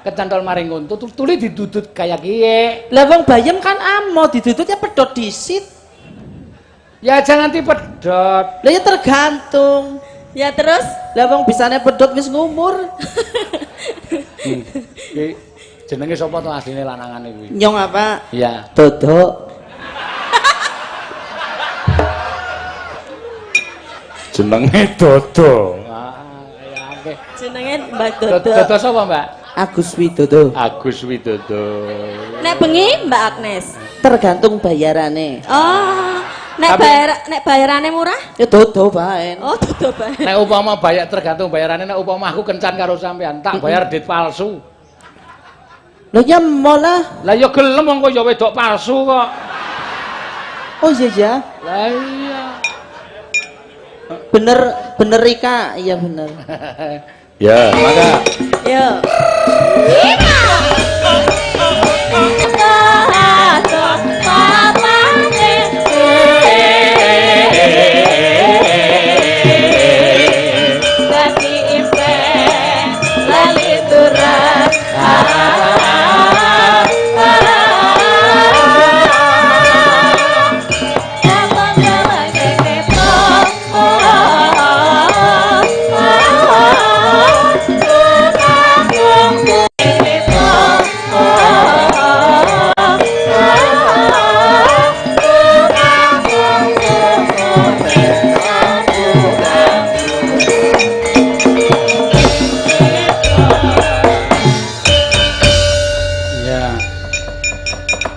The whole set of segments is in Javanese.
Kecantol maring untu tuli didudut kaya kiye. Lah wong bayem kan amo didudut ya pedhot disit. Ya aja nganti pedhot. Lah ya tergantung. Ya terus? Lah wong bisane pedhot wis ngumur. Ki jenenge sapa to asline lanangane kuwi? Nyong apa? Iya. Dodok. Jenenge Dodo. Ah, ya akeh. Jenenge Mbak Dodo. Dodo sapa, Mbak? Agus Widodo. Agus Widodo. Nek bengi Mbak Agnes. Tergantung bayarane. Oh, nek bayar nek bayarane murah? Ya Dodo bae. Oh, Dodo bae. Nek upama bayar tergantung bayarane, nek upama aku kencan karo sampean, tak bayar duit palsu. Lah ya molah. Lah ya gelem wong kok ya wedok palsu kok. Oh iya ya. Lah iya. Bener bener Rika, iya bener. Ya, maka. Yo.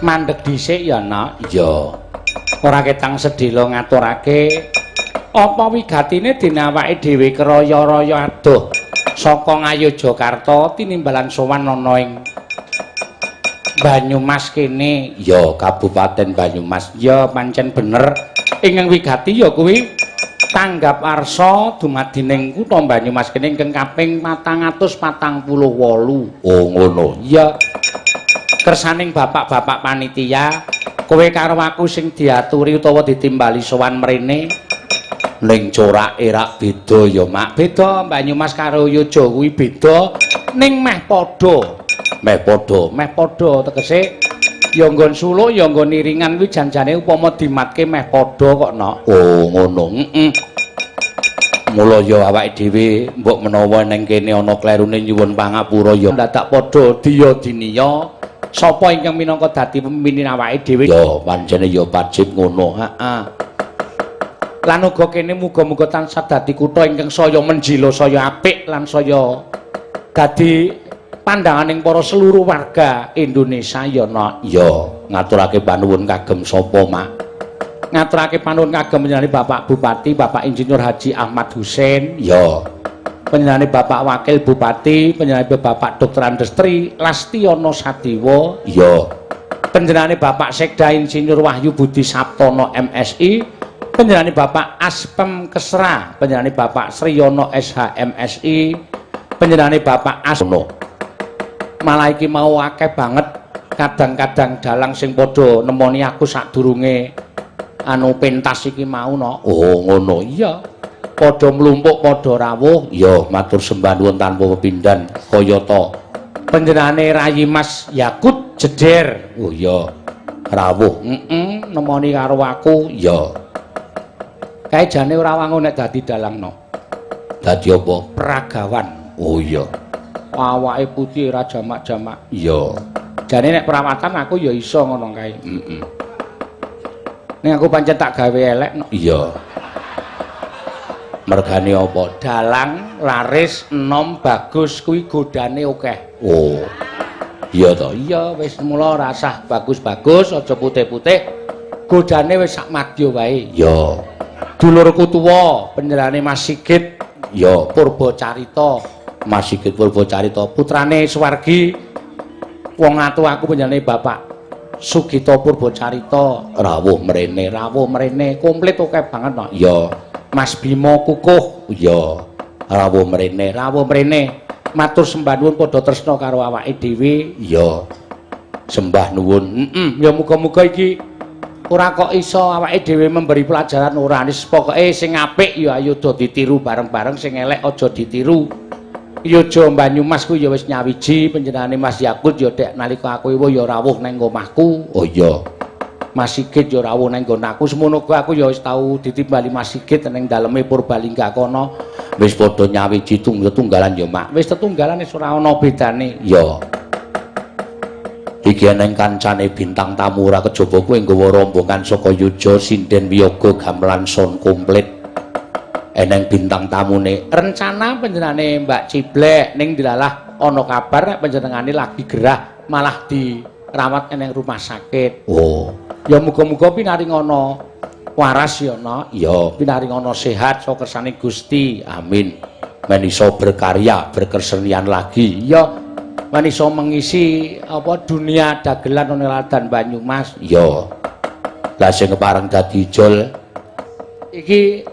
Mandek dhisik ya, Nak. Iya. Ora ketang sedhela ngaturake apa wigatine dene awake dhewe kraya-raya adoh saka Ngayogyakarta tinimbalan sowan ana ing Banyumas kene. Ya, Kabupaten Banyumas. Ya, pancen bener. Ingkang wigati ya kuwi tanggap arsa dumadi ning kutha Banyumas kene ingkang kaping 448. Oh, ngono. Iya. Kersaning bapak-bapak panitia, kowe karo aku sing diaturi utawa ditimbali sowan mrene ning corake rak beda ya, Mak. Beda Banyumas karo Yojo kuwi beda ning meh padha. Meh padha, meh padha tegese ya nggon suluk ya nggon iringan kuwi janjane upama dimatke meh padha kok, Nok. Oh, ngono. Heeh. Mula ya awake dhewe mbok menawa ning kene ana klerune nyuwun pangapura ya dadak padha diya diniya. Sapa ingkang minangka dadi pemimpin awake dhewe? Ya pancene ya wajib ngono. Heeh. Lan uga kene muga-muga tansah dadi kutha ingkang saya menjila, saya apik lan saya dadi pandanganing para seluruh warga Indonesia ya, Nak. Ya, ngaturake panuwun kagem sapa, Mak? Ngaturake panuwun kagem panjenengane Bapak Bupati, Bapak Insinyur Haji Ahmad Husein. Ya. Panjenengane Bapak Wakil Bupati, panjenengane Bapak Dr. Andestri Lastiono Sadiwo, iya. Panjenengane Bapak Sekda Insinyur Wahyu Budi Saptono MSI, panjenengane Bapak Aspem Kesra, panjenengane Bapak Sriyono SH MSI, panjenengane Bapak Asno. Malah iki mau akeh banget kadang-kadang dalang sing padha nemoni aku sadurunge anu pentas iki mau, no. Oh, ngono. Iya. Padha mlumpuk padha rawuh, ya matur sembah nuwun tanpa pepindhan kayata panjenengane Rayi Mas Yakut Jeder. Oh iya, rawuh. Heeh, nemoni karo aku. Ya. Kae jane ora wangun nek dadi dalang, no. Dadi apa? Pragawan. Oh iya. Awake putih ora jamak-jamak. Iya. Jane nek perawatan aku ya iso ngono kae. Heeh. Ning aku pancen tak gawe elek, no. Iya. Mergane apa? Dalang, laris, enom, bagus kuwi godane akeh. Oh. Iya to? Iya, wis mula rasah bagus-bagus, aja putih-putih. Godane wis sak madya wae. Iya. Dulurku tuwa, panjenengane Mas Sigit, ya Purbacarita. Mas Sigit Purbacarita, putrane Suwargi. Wong atu aku panjenengane Bapak Sugito Purbacarita. Rawuh mrene, rawuh mrene, komplit akeh banget, no. Iya. Mas Bimo Kukuh, iya. Rawuh mrene, rawuh mrene. Matur sembah nuwun padha tresna karo awake dhewe, iya. Sembah nuwun. Heeh, ya muga-muga iki ora kok iso awake dhewe memberi pelajaran ora. Wis pokoke sing apik ya ayo do ditiru bareng-bareng, sing elek aja ditiru. Yojo Banyumas ku ya wis nyawiji panjenengane Mas Yakut ya dek nalika aku ewa ya rawuh nang omahku. Oh iya. Mas Sigit ya rawuh nang nggon aku, semono aku ya wis tau ditimbali Mas Sigit ning daleme Purbalingga kono. Wis padha nyawiji tunggal-tunggalan ya, Mak. Wis tetunggalan wis ora ana bedane. Ya. Iki eneng kancane bintang tamu ora kejaba kowe nggawa rombongan saka Yojo sinden wiyaga gamelan sound komplit. Eneng bintang tamune. Rencana panjenengane Mbak Ciblek ning dilalah ana kabar nek panjenengane lagi gerah malah dirawat eneng rumah sakit. Oh. Ya muga-muga pinaring ana waras ya, Nak. Ya, pinaring ana sehat saka kersane Gusti. Amin. Men iso berkarya, berkesenian lagi. Ya. Men iso mengisi apa dunia dagelan ana ladan Banyumas. Ya. Lah sing kepareng dadi ijol iki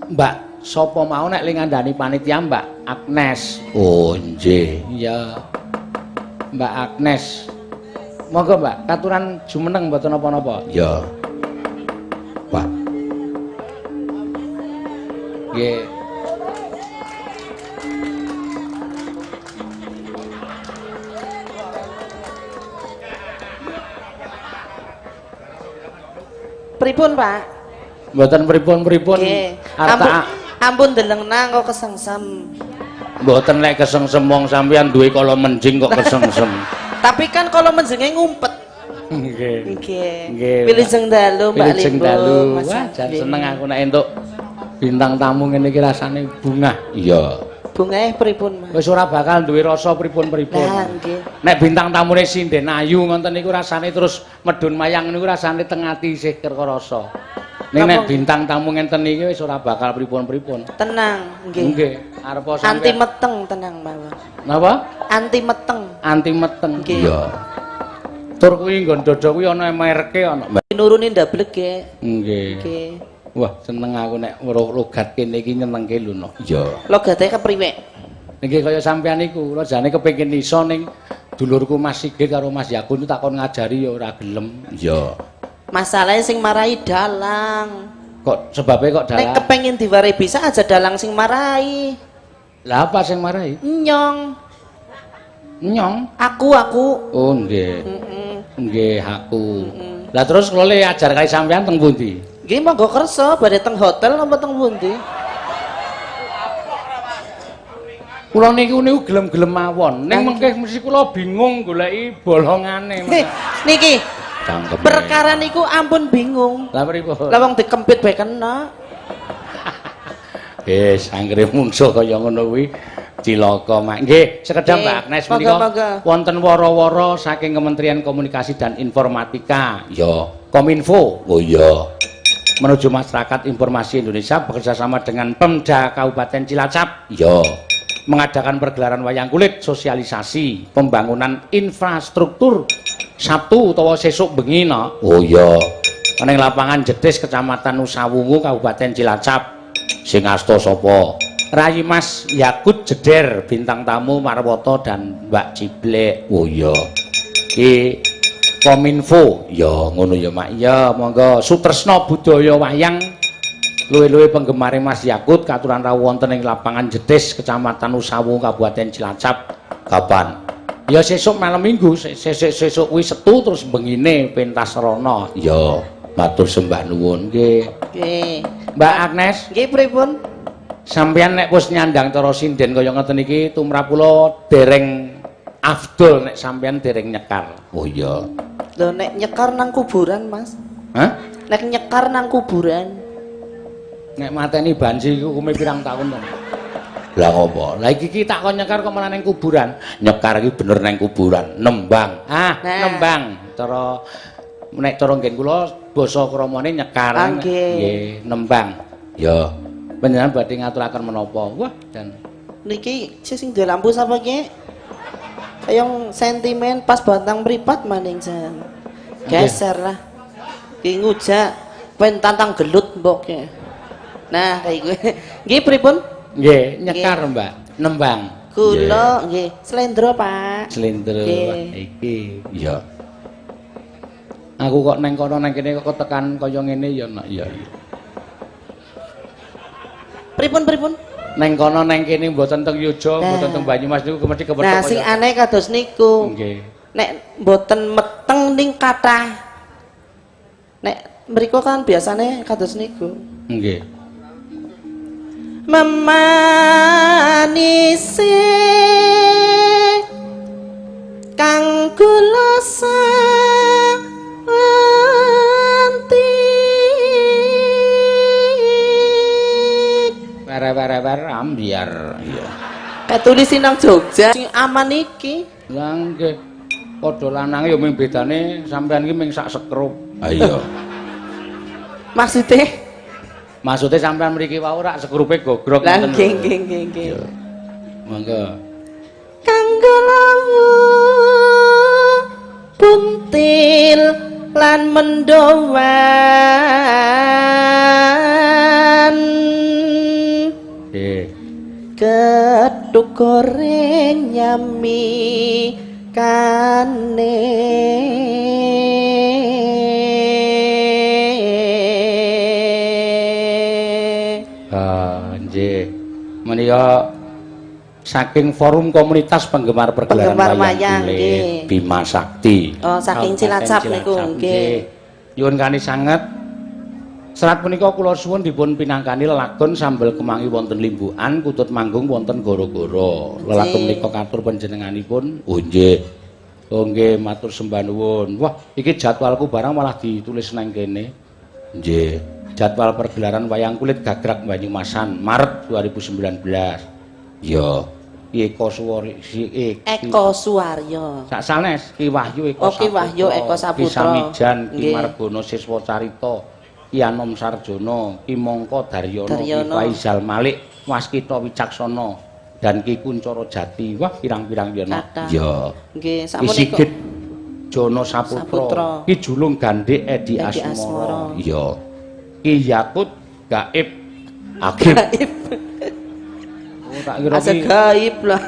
Mbak sapa mau nek ling ngandani panitia Mbak Agnes. Oh, nggih. Iya. Mbak Agnes. Monggo Mbak, katuran jumeneng mboten napa-napa. Iya. Wah. Nggih. Pripun, Pak? Mboten pripun-pripun. Ampun, ampun deleng nang kok kesengsem. Mboten lek kesengsem wong sampeyan duwe kala menjing kok kesengsem. Tapi kan kala menjinge ngumpet. Nggih. Nggih. Wilujeng dalu Mbak Wilujeng dalu. Wah, jan seneng aku nek entuk bintang tamu ngene iki rasane bungah. Iya. Bungahe pripun, Mas? Wis ora bakal duwe rasa pripun-pripun. Lah nggih. Nek bintang tamune sinden ayu ngoten niku rasane terus medhun mayang niku rasane teng ati isih kerasa. Ning nek bintang tamu ngenten iki wis ora bakal pripun-pripun. Tenang, nggih. Nggih, arepa sampeyan anti meteng tenang mawon. Napa? Anti meteng. Anti meteng. Iya. Tur kuwi nggon dada kuwi ana merke ana. Nuruni ndablege. Nggih. Nggih. Wah, seneng aku nek weruh logat kene iki nyenengke lho, no. Iya. Logate kepriwe? Nggih kaya sampean niku, kula jane kepengin iso ning dulurku Mas Sigit karo Mas Yakun takon ngajari ya ora gelem. Iya. Masalahe sing marai dalang. Kok sebabe kok dalang? Nek kepengin diwarai bisa aja dalang sing marai. Lah apa sing marai? Nyong. Nyong? Aku. Oh nggih. Nggih, aku. Lah terus kula le ajar kali sampean teng pundi? Nggih monggo kersa badhe teng hotel napa teng pundi? Kula niku gelem-gelem mawon. Ning mengke mesti kula bingung goleki bolongane. Niki perkara niku ampun bingung. Lah pripun? Lah wong dikempit bae kena. Wis anggere mungsuh kaya ngono kuwi cilaka mak. Nggih, sekedhap Mbak Agnes menika wonten wara-wara saking Kementerian Komunikasi dan Informatika. Ya, Kominfo. Oh iya. Menuju masyarakat informasi Indonesia bekerjasama dengan Pemda Kabupaten Cilacap. Ya. Mengadakan pergelaran wayang kulit, sosialisasi, pembangunan infrastruktur Sabtu utawa sesuk bengi no. Oh iya. Ning lapangan Jetis Kecamatan Nusawungu Kabupaten Cilacap. Sing asta sapa? Rayi Mas Yakut Jeder, bintang tamu Marwoto dan Mbak Ciblek. Oh iya. Ki Kominfo. Ya ngono ya Mak. Ya monggo sutresna budaya wayang luwe-luwe penggemare Mas Yakut katuran rawuh wonten ing lapangan Jetis Kecamatan Nusawungu Kabupaten Cilacap. Kapan? Ya sesuk malam Minggu, sesuk kuwi Setu terus bengine pentas rono. Ya, matur sembah nuwun nggih. Nggih. Mbak Agnes, nggih pripun? Sampeyan nek wis nyandang cara sinden kaya ngeten iki tumrap kula dereng afdol nek sampeyan dereng nyekar. Oh iya. Lho nek nyekar nang kuburan, Mas. Hah? Nek nyekar nang kuburan. Nek mateni banji iku hukume pirang taun to? Lah ngopo? Lah iki tak kon nyekar kok malah nang kuburan. Nyekar iki bener nang kuburan, nembang. Ah, nah. Nembang. Cara nek cara nggen kula basa kramane nyekar. Nggih, nembang. Ya. Panjenengan badhe ngaturaken menapa? Wah, jan niki sing duwe lampu sapa iki? Kaya sentimen pas bantang mripat maning jan. Geser lah. Ki ngujak pen tantang gelut mbok. Nah, kaya gue. Nggih pripun? Nggih, nyekar, Mbak. Nembang. Kula nggih, slendro, Pak. Slendro iki. Iya. Aku kok neng kono neng kene kok tekan kaya ngene ya, Nak. Iya. Pripun, pripun? Neng kono neng kene mboten teng Yogya, mboten teng Banyumas niku mesti kepethuk. Nah, sing aneh kados niku. Nggih. Nek mboten meteng ning kathah. Nek mriku kan biasane kados niku. Nggih. Memanise kang kula sawanti. Wer-wer-wer ambyar. Iya. Ketulisi nang Jogja sing aman iki. Lah nggih. Padha lanange ya mung bedane sampean iki mung sak sekrup. Ha iya. Maksude? Maksude sampean mriki wau rak sekrupe gogrok ngoten. Lah nggih nggih nggih nggih. Monggo. Kanggo lawu puntil lan mendowan. Nggih. Gethuk goreng nyami kane. Ah, nggih. Menika saking forum komunitas penggemar pergelaran wayang kulit Bima Sakti. Oh, saking Cilacap niku nggih. Nyuwun kani sanget. Serat punika kula suwun dipun pinangkani lelagon sambel kemangi wonten Limbukan kutut manggung wonten Goro-goro. Lelagon menika katur panjenenganipun. Oh nggih. Oh nggih, matur sembah nuwun. Wah, iki jadwalku barang malah ditulis nang kene. Nggih. Jadwal pergelaran wayang kulit Gagrak Banyumasan Maret 2019. Ya, Ki Eko Suwari, Eko Suwaryo. Sak sanes Ki Wahyu Eko. Oh, Ki Wahyu Eko Saputra. Ki Samijan, Ki Margono Siswa Carita, Ki Anom Sarjono, Ki Mongko Daryono, Ki Faizal Malik, Waskita Wicaksono, dan Ki Kuncoro Jati. Wah, pirang-pirang yono. Ya. Nggih, sampun niku. Ki Sigit Jono Saputra, Ki Julung Gandhik Edi Asmoro. Iya. Ki Yakut Gaib Agib. Oh, tak kira ki gaib lah.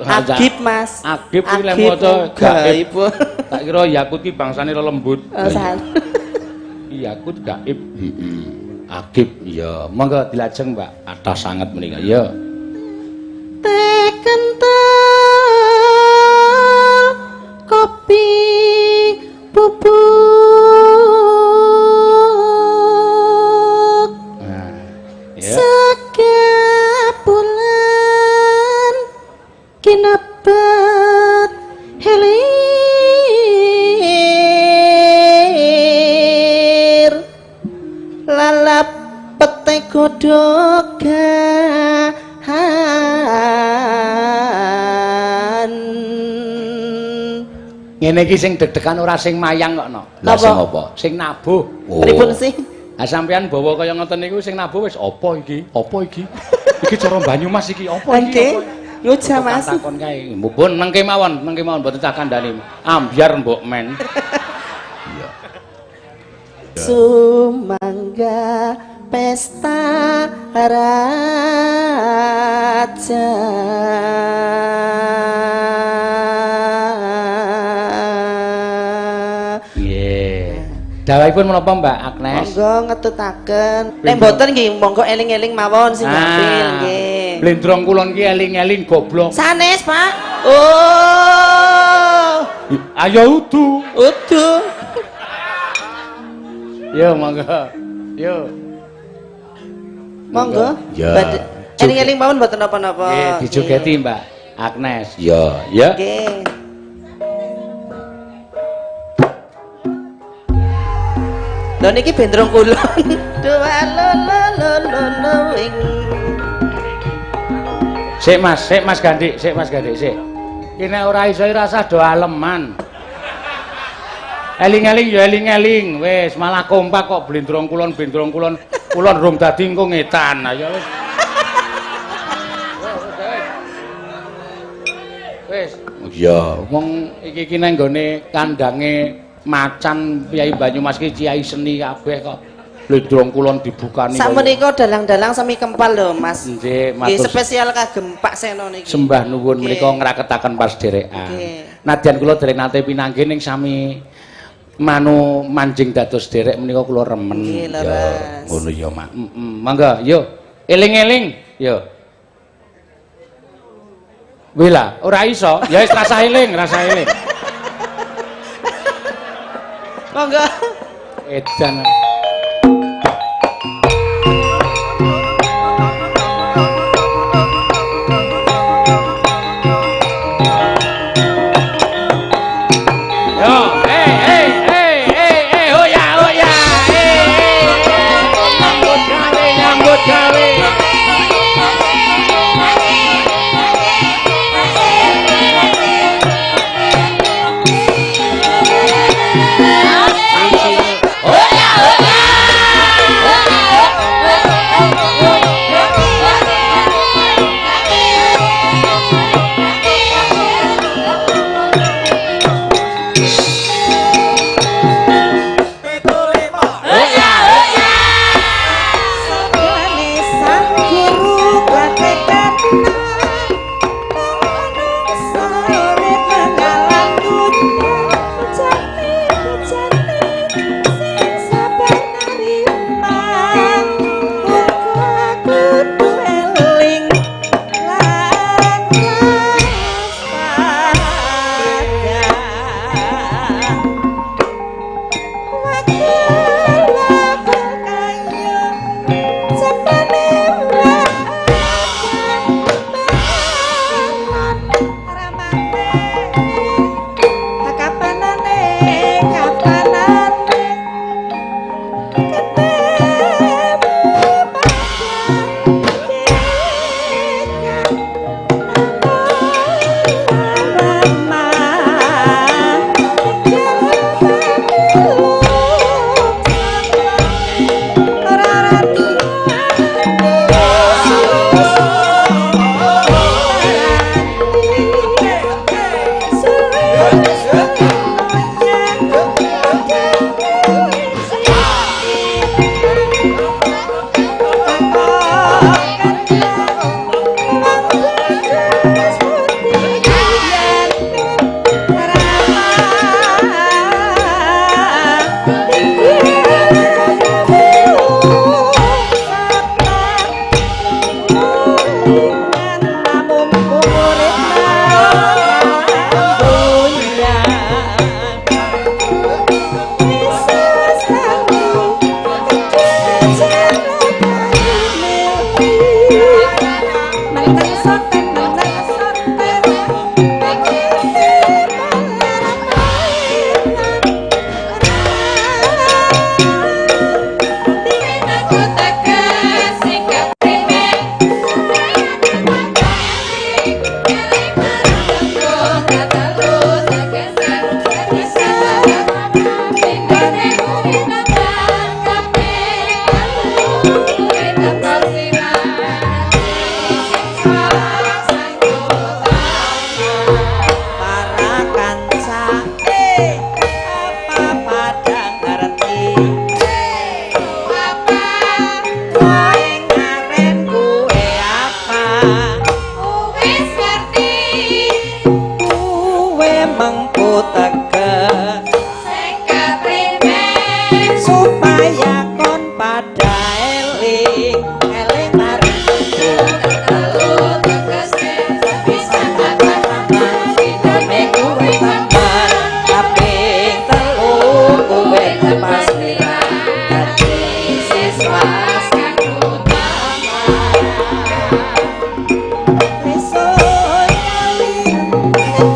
Agib, Mas. Agib kuwi lek maca gaib. Tak kira Yakut ki bangsane lelembut. Ki Yakut Gaib. Heeh. Agib iya. Monggo dilajeng, Mbak. Kathah sanget menika. Iya. Teh kental kopi bubuk. Nah, ya. Sekabulan kinebet hilir lalap pete godhogan. Ngene iki sing deg-degan ora sing mayang kok no. Lah sing apa? Sing nabuh. Pripun sih? Lah sampean bawa kaya ngoten niku sing nabuh wis apa iki? Apa iki? Iki cara Banyumas iki apa iki? Nggih. Nguja Mas. Takon kae. Mbun nengke mawon, nengke mawon mboten tak kandhani. Ambyar mbok men. Iya. Sumangga pesta raja. Nggih. Dawuhipun menapa Mbak Agnes? Monggo ngetutaken. Nek mboten nggih monggo eling-eling mawon sing gampil nggih. Blendrong kulon ki eling-eling goblok. Sanes, Pak. Oh. Ayo udu. Udu. Yo monggo. Yo. Monggo. Ya. Eling-eling mawon mboten napa-napa. Nggih, dijogeti Mbak Agnes. Ya, ya. Nggih. Lho niki bendrong kulon. Dua lo lo lo lo lo ing. Sik Mas Gandik, sik Mas Gandik, sik. Ki nek ora iso rasah do aleman. Eling-eling ya eling-eling, wis malah kompak kok blendrong kulon blendrong kulon. Kulon rung dadi engko ngetan. Ayo wis. Wis. Iya, wong iki iki nang nggone kandange macan Kyai Banyumas ki kiai seni kabeh kok. Blendrong kulon dibukani. Sakmenika dalang-dalang sami kempal lho, Mas. Nggih, matur. Nggih, spesial kagem Pak Seno niki. Sembah nuwun menika ngraketaken pasdherekan. Nadyan kula dereng nate pinanggih ning sami manu manjing dados derek menika kula remen. Nggih, leres. Ngono ya, Mak. Heeh, monggo, yo. Eling-eling, yo. Wih lah, ora iso. Ya wis rasah eling, rasah eling. Monggo. Edan. Yo, eh eh eh eh eh oh ya oh ya. Eh eh. Nyambut gawe, nyambut gawe.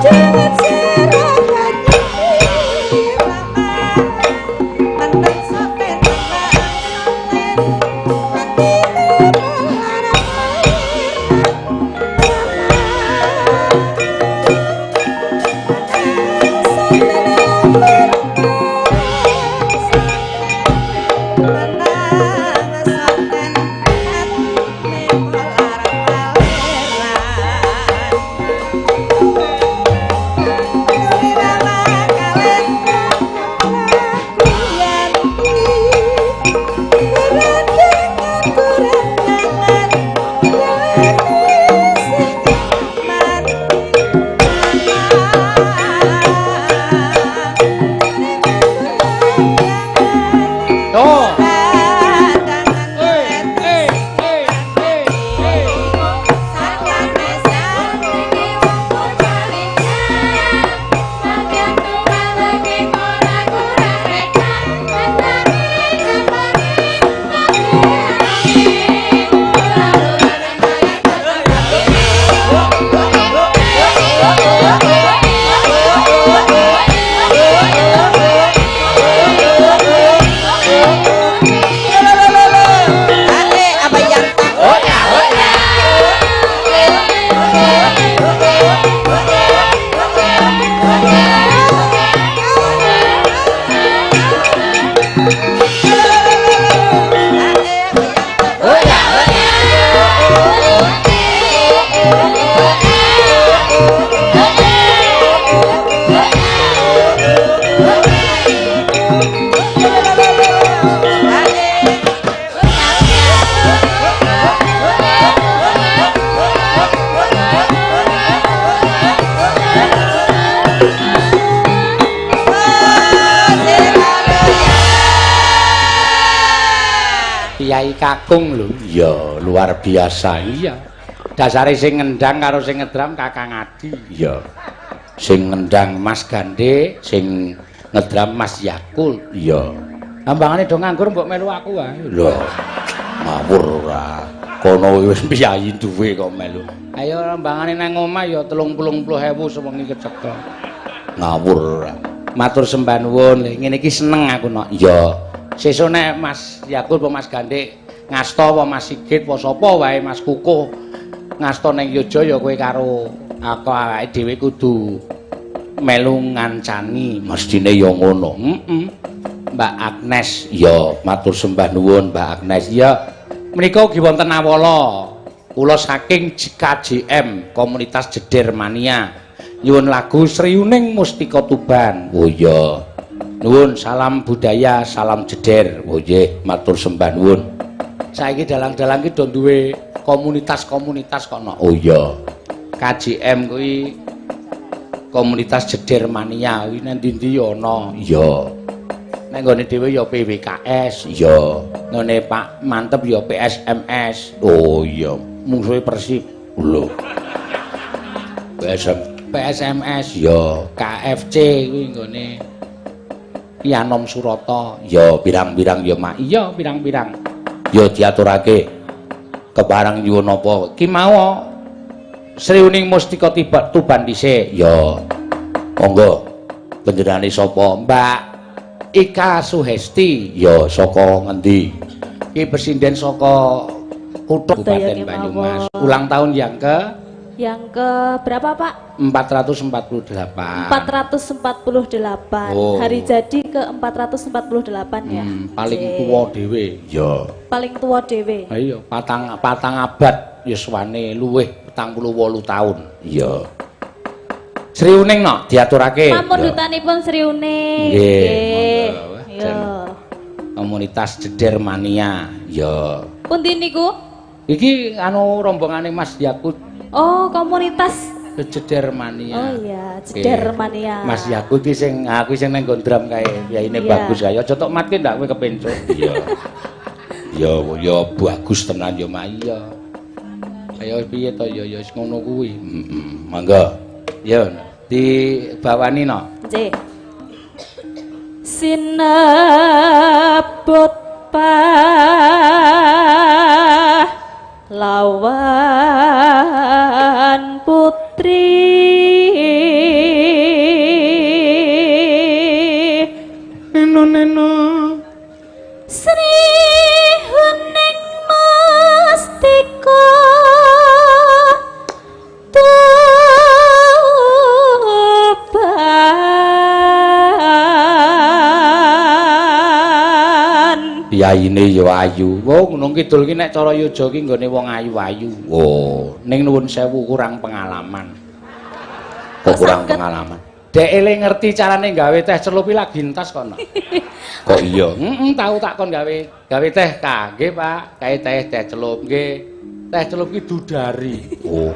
Jangan serahkan. Yai Kakung lho. Iya, luar biasa. Iya. Dasare sing ngendang karo sing ngedram Kakang Adi. Iya. Sing ngendang Mas Gandhe, sing ngedram Mas Yakul. Iya. Ambangane do nganggur mbok melu aku wae. Lho. Ngawur ora. Kono wis piyayi duwe kok melu. Ayo rembangane nang omah ya 30.000 sewengi kecekel. Ngawur ora. Matur sembah nuwun. Ngene iki seneng aku nok. Iya. Sesuk nek Mas Yakul apa Mas Gandhe ngasta apa Mas Sigit apa sapa wae Mas Kukuh ngasta ning Yogya ya kowe karo aku awake dhewe kudu melu ngancani. Mestine ya ngono. Heeh. Mbak Agnes. Ya, matur sembah nuwun Mbak Agnes. Ya. Menika ugi wonten awala. Kula saking KJM, Komunitas Jeder Mania. Nyuwun lagu Sriuning Mustika Tuban. Oh iya. Nuwun salam budaya, salam jeder. Oh nggih, matur sembah nuwun. Saiki dalang-dalang ki do duwe komunitas-komunitas kok no. Oh iya. KJM kuwi Komunitas Jeder Mania kuwi nang ndi-ndi ya ana. Iya. Nek nggone dhewe ya PWKS, iya. Nggone Pak Mantep ya PSMS. Oh iya, mungsuhe Persib. Lho. PSMS ya, KFC kuwi nggone Yanom Surata. Ya pirang-pirang ya Mak. Iya, pirang-pirang. Ya diaturake. Keparang nyuwun apa? Ki mau Sriuning Mustika Tuban dhisik. Ya. Monggo. Panjenengane sapa? Mbak Ika Suhesti. Ya saka ngendi? Ki presiden saka kutha Kabupaten Banyumas. Ulang tahun yang ke? Yang ke berapa, Pak? 448. 448. Oh. Hari jadi ke 448 ya. Paling tua dhewe. Ya. Paling tua dhewe. Ha iya, patang abad yuswane luwih 48 tahun. Iya. Sriuning no diaturake. Pamundutanipun Sriuning. Nggih. Iya. Komunitas Jeder Mania. Ya. Pundi niku? Iki anu rombongane Mas Yakut. Oh, komunitas Jeder Mania. Oh iya, Jeder Mania. Mas Yakut iki sing aku sing nang nggon drum kae. Yaine bagus kae. Aja tok matke ndak kowe kepencuk. Iya. Ya ya bagus tenan ya Mak. Iya. Ayo piye to ya ya wis ngono kuwi. Heeh. Monggo. Ya dibawani no. Nggih. Sinebut pahlawan putri neno neno Sri Huning Mustika Yaine ya ayu. Oh, Gunung Kidul ki nek cara Yojo ki nggone wong ayu-ayu. Oh, ning nuwun sewu kurang pengalaman. Kok kurang pengalaman? Dek ele ngerti carane gawe teh celup ki lagi entas kok no. Kok iya? Heeh, tau tak kon gawe teh ka, nggih Pak. Kae teh celup nggih. Teh celup ki dudari. Oh.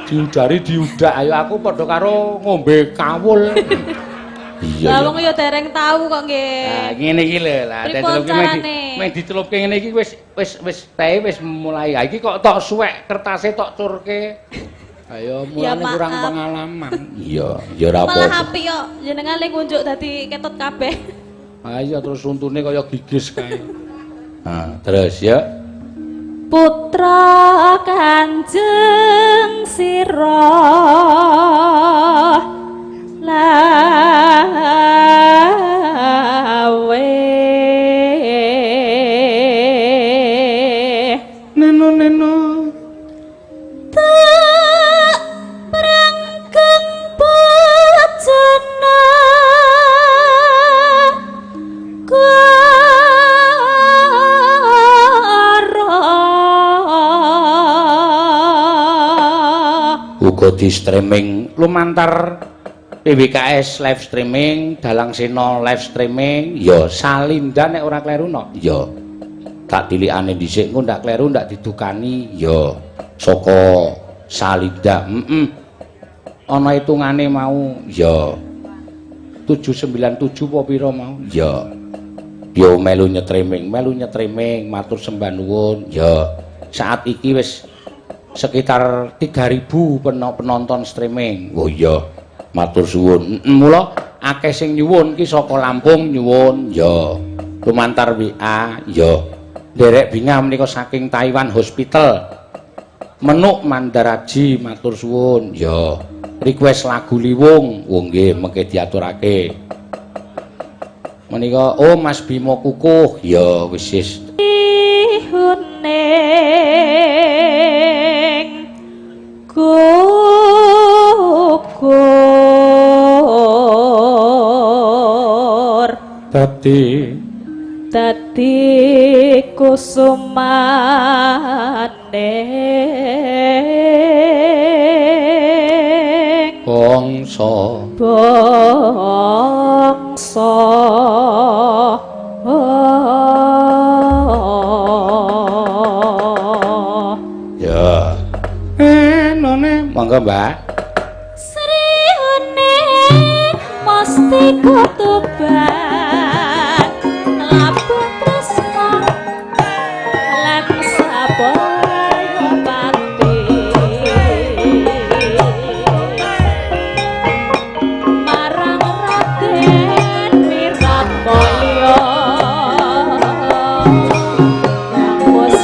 Diudari diudak. Ayo aku padha karo ngombe kawul. Iya. Lah wong ya dereng tau kok nggih. Lah ngene iki lho, lah teh celup ki meng dicelupke ngene iki wis wis wis teh wis mulai. Ha iki kok tok suwek kertase tok curke. Ayo mulane kurang pengalaman. Iya, ya ora apa-apa. Malah apik kok jenengan le ngunjuk dadi ketot kabeh. Ha iya terus untune kaya gigis kae. Ha, terus ya. Putra Kanjeng Sira lawe neno neno tak prangkeng bojona uga di streaming lumantar PWKS live streaming, Dalang Seno live streaming, ya Salinda nek ora kleru no, ya tak tilikane dhisik engko ndak kleru ndak didukani, ya saka Salinda, heeh. Ana hitungane mau, ya 797 apa pira mau, ya. Yo melu nyetriming, matur sembah nuwun. Ya, saat iki wis sekitar 3000 penonton streaming. Oh iya, matur suwun. Mula akeh sing nyuwun ki saka Lampung nyuwun. Ya, lumantar WA. Ya, nderek bingah menika saking Taiwan Hospital. Menuk Mandaraji matur suwun. Ya, request lagu Liwung. Oh nggih, mengke diaturake. Menika oh Mas Bimo Kukuh. Ya wis wis. Huning gugur dadi dadi kusumane bangsa bangsa. Ya none monggo Mbak. Sri Huning mesti kutuban labuh tresna lan sabaya pati marang Raden Wiratmulya kang wis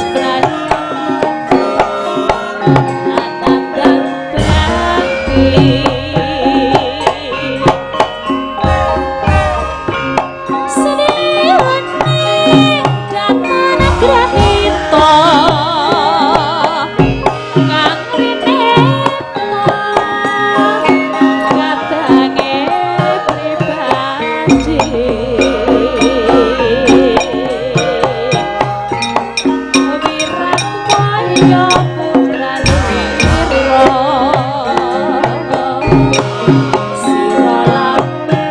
anandang bakti. Sri Huning datan grahita kang rineta kadange pribadi Wiratmaya putra sira lambe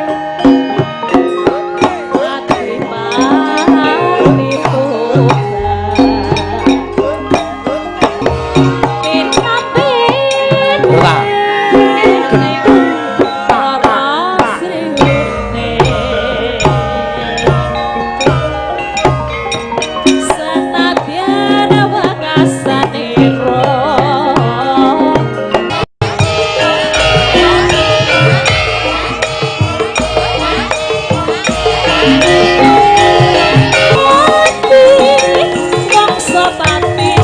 ati tobat pinapit Ora. Rara Sri Huning senadyan wekasanira. Mangsa pati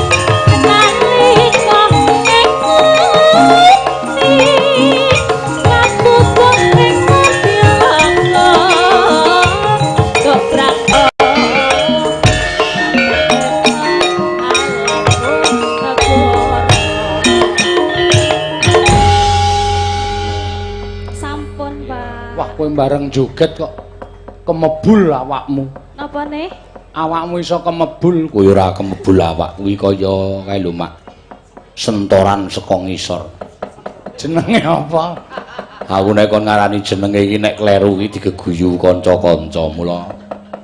nalika ing nguni katutup ing Madyalangka dobrak Sampun, Pak. Wah, kowe bareng joget kok kemebul awakmu. Napa nih? Awakmu iso kemebul, kowe ora kemebul awak kuwi kaya kae lho, Mak. Sentoran saka ngisor. Jenenge apa? Aku nek kon ngarani jenenge iki nek kleru iki digeguyu kanca-kanca mula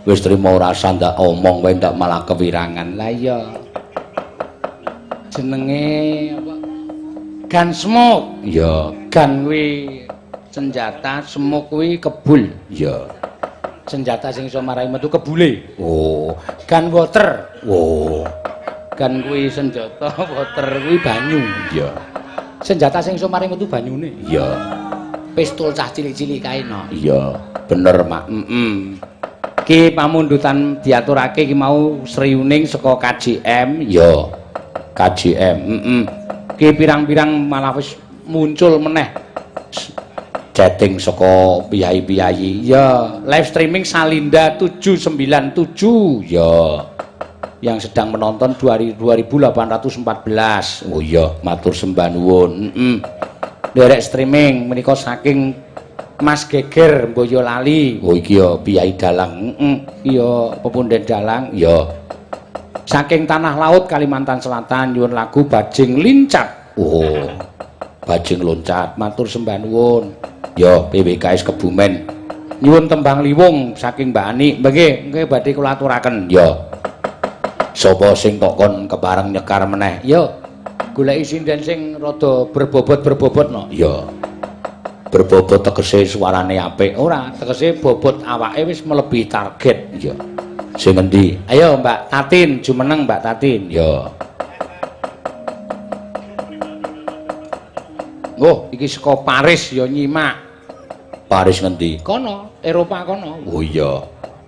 wis trimo ora usah ndak omong wae ndak malah kewirangan. Lah iya. Jenenge apa? Gunsmoke. Iya, gun kuwi senjata, smoke kuwi kebul. Iya. Senjata sing iso marai metu kebule. Oh, gun water. Oh. Gun kuwi senjata, water kuwi banyu. Iya. Senjata sing iso marai metu banyune. Iya. Pistol cah cilik-cilik kae no. Iya, bener, Mak. Heeh. Ki pamundutan diaturake ki mau Sri Huning saka KJM. Iya. KJM. Heeh. Ki pirang-pirang malah wis muncul meneh chatting saka piyai-piyai. Ya, live streaming Salinda 797. Ya. Yang sedang menonton 2814. Oh iya, matur sembah nuwun. Heeh. Derek streaming menika saking Mas Geger Boyolali. Oh iki ya piyai dalang. Heeh. Iya, pepunden dalang. Ya. Saking Tanah Laut Kalimantan Selatan nyuwun lagu Bajing Lincat. Oh. Bajing Loncat, matur sembah nuwun. Ya, PWKS Kebumen. Nyuwun tembang Liwung saking Mbak Ani. Nggih, nggih badhe kula aturaken. Ya. Sapa sing tok kon kepareng nyekar meneh? Ya. Goleki sinden sing rada berbobot-berbobot no. Ya. Berbobot tegese suarane apik ora, tegese bobot awake wis melebihi target. Iya. Sing endi? Ayo Mbak Tatin, jumeneng Mbak Tatin. Ya. Oh, iki saka Paris ya nyimak. Paris ngendi? Kono, Eropa kono. Oh iya.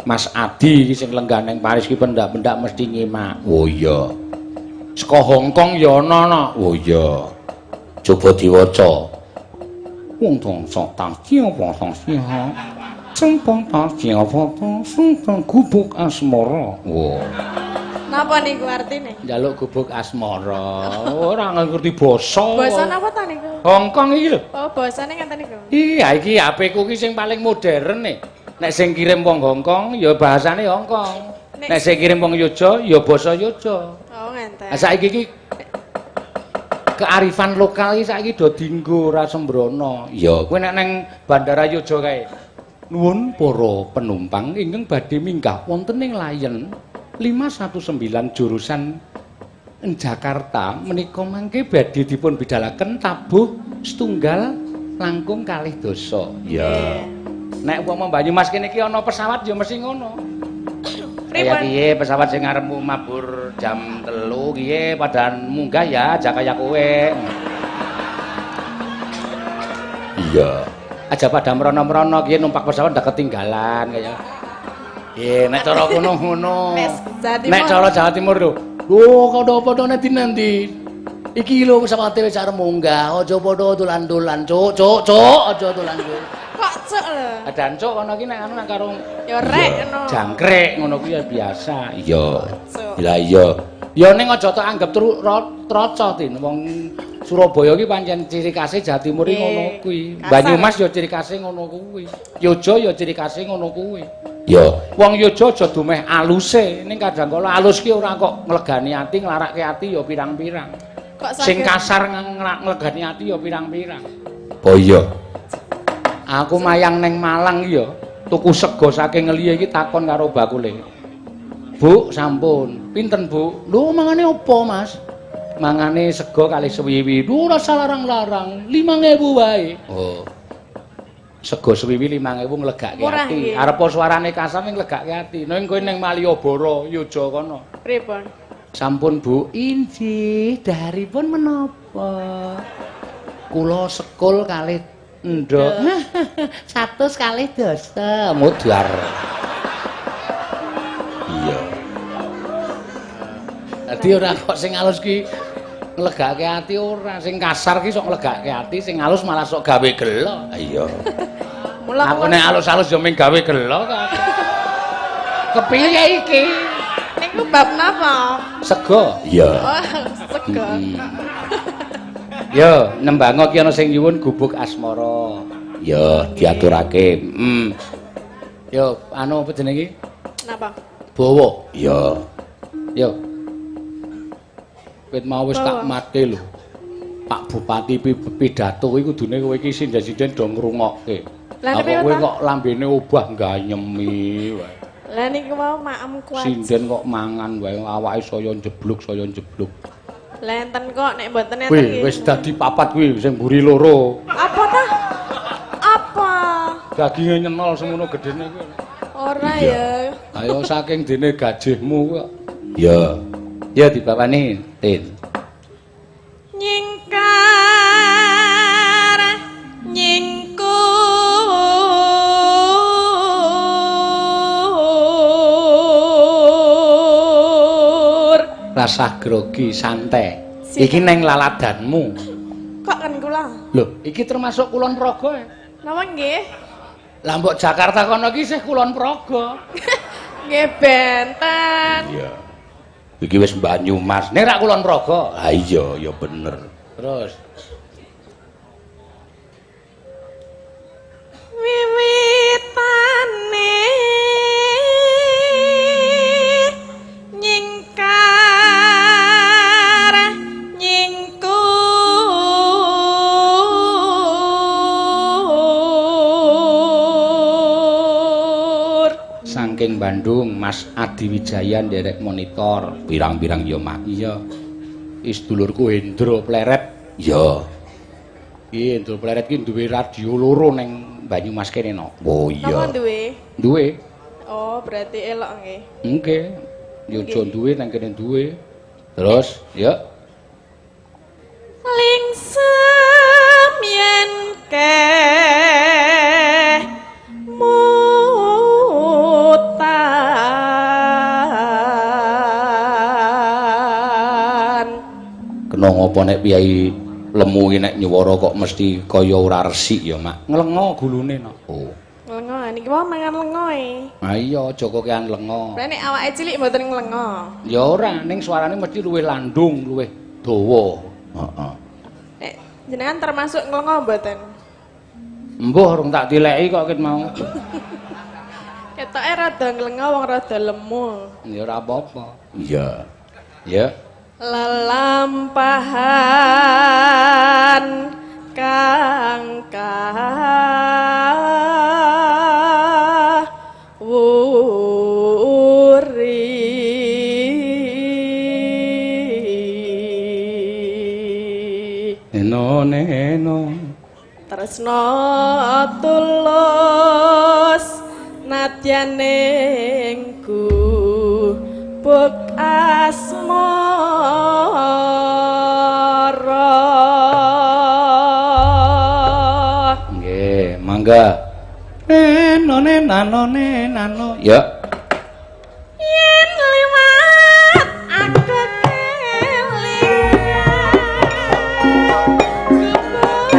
Mas Adi iki sing lenggah ning Paris iki pendak-pendak mesti nyimak. Oh iya. Saka Hong Kong ya ana no. Oh iya. Coba diwaca. Wong tong sok tang cio pong tong cio. Cempong tang cio pong tong sung tong gubuk asmara. Wo. Napa niku artine? Njaluk gubuk asmara. Ora ngerti basa. Basa napa ta niku? Hong Kong iki lho. Oh, basane ngenten niku. Iya, iki HP ku iki sing paling modern nih. Nek sing kirim wong Hong Kong ya bahasane Hong Kong. Nek sing kirim wong Yogya ya basa Yogya. Oh, ngenten. Lah saiki iki kearifan lokal iki saiki do dinggo ora sembrono. Ya, kowe nek nang Bandara Yogya kae. Nuwun para penumpang ingkang badhe minggah wonten ing Lion 519 jurusan Jakarta menika mangke badhe dipun bidalaken tabuh setunggal langkung kalih dasa. Ya. Nek umpama Banyumas kene iki ana pesawat ya mesti ngono. Kaya piye pesawat sing arep mabur jam 3 piye padahal munggah ya aja kaya kowe. Iya. Aja pada merono-merono kiye numpak pesawat ndak ketinggalan kaya. Piye nek cara kono ngono. Nek cara Jawa Timur lho. Lho padha-padha nek dinanti. Iki lho pesawate wis arep munggah, aja padha dolan-dolan, cuk, cuk, cuk, aja dolan cuk. Kok cuk lho? Dancuk kono ki nek anu nek karo ya rek ngono. Jangkrik ngono kuwi ya biasa. Iya. Lah iya. Ya ning aja tok anggap troco Tin. Wong Surabaya ki pancen ciri khase Jawa Timur iki ngono kuwi. Banyumas ya ciri khase ngono kuwi. Yogya ya ciri khase ngono kuwi. Ya, wong Yogya aja dumeh aluse, ning kadang kala alus ki ora kok nglegani ati, nglarake ati ya pirang-pirang. Sing kasar nglegani ati ya pirang-pirang. Oh iya. Aku mayang neng Malang iki ya, tuku sego saking ngeliye iki takon karo bakule. Bu, sampun. Pinten, Bu? Lho, mangane apa, Mas? Mangane sego kalih sewiwi. Lho, ora usah larang-larang, 5.000 wae. Oh. Sego sewiwi 5.000 nglegake ati. Arep suarane kasar ning nglegake ati. Ning kowe ning Malioboro, Yogya kono. Pripun? Sampun, Bu. Injih, daharipun menapa? Kula sekul kalih endhog. 100 dasa. Mudhar. Iya. Dadi ora kok sing alus ki nglegake ati ora, sing kasar ki sok nglegake ati, sing alus malah sok gawe gelo. Iya. Aku nek alus-alus ya mung gawe gelo kok. Kepiye iki? Niku bab napa? Sego. Iya. Oh, sego. Yo, nembango ki ana sing nyuwun gubuk asmara. Yo, diaturake. Yo, anu apa jenenge iki? Napa? Bawa. Iya. Yo. Wit mau wis tak matke lho. Pak Bupati pidato kuwi kudune kowe iki sinden-sinden do ngrungokke. Lah kowe kok lambene obah ganyemi wae. Lah niku mau maem kuat. Sinden kok mangan wae awake saya njebluk, saya njebluk. Lah enten kok nek mboten enten iki. Wis dadi papat kuwi sing mburi loro. Apa ta? Apa? Daginge nyenol semono gedene kuwi. Ora ya. Ayo saking dene gajihmu kok. Ya. Ya dibawani, Tin. Nyingkar nyingkur rasah grogi santai. Iki neng laladanmu. Kok kan kula? Lho, iki termasuk Kulon Progo ya? Napa nggih? Lah mbok Jakarta kono iki isih Kulon Progo. Nggih benten. Iya. Iki wis Banyumas. Nek rak Kulon Progo. Ha iya, ya bener. Terus wiwitane nyingkar nyingkur saking Bandung Mas Adi Wijaya nderek monitor pirang-pirang ya mak iya. Is dulurku Hendro Pleret ya. Iki Endul Pleret ki duwe radio loro ning Banyumas kene no. Oh iya. Napa duwe? Duwe. Oh, berarti elok nggih. Nggih. Ya aja duwe nang kene duwe. Terus, ya. Lingsem yen keh mutan. Kena ngopo nek piyai lemu iki nek nyuwara kok mesti kaya ora resik ya, Mak. Nglengo gulune no. Oh. Nglengo niki wae mangan lengo e. Ha iya, aja kokean lengo. Lah nek awake cilik mboten nglengo. Ya ora, ning suarane mesti luwih landung, luwih dawa. Heeh. Nek jenengan termasuk nglengo mboten? Mbuh rung tak tileki kok ket mau. Ketoke rada nglengo wong rada lemu. Ya ora apa-apa. Iya. Ya. Lelampahan kang kawuri eno neno tresno tulus nadyan ning gubuk asmara. Nggih, mangga. Neno nano nano. Ya. Yen liwat aku kelingan gubuk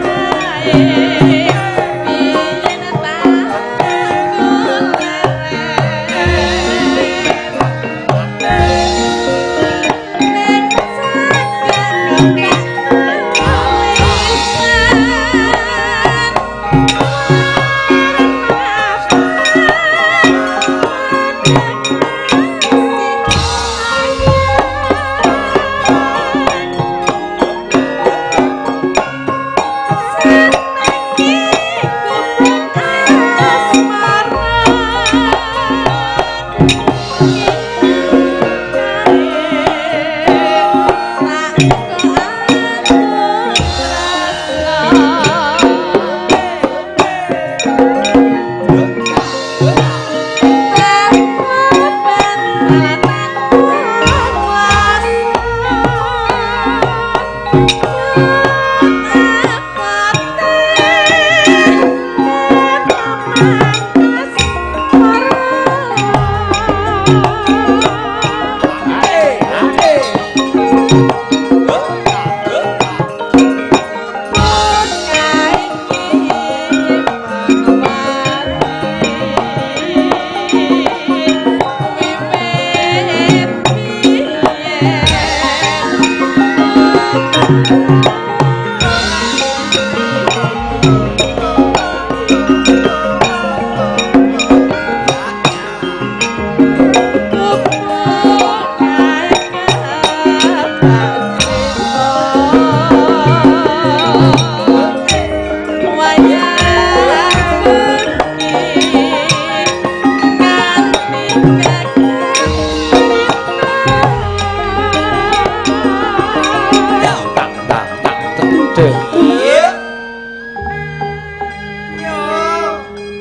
kae biyen tak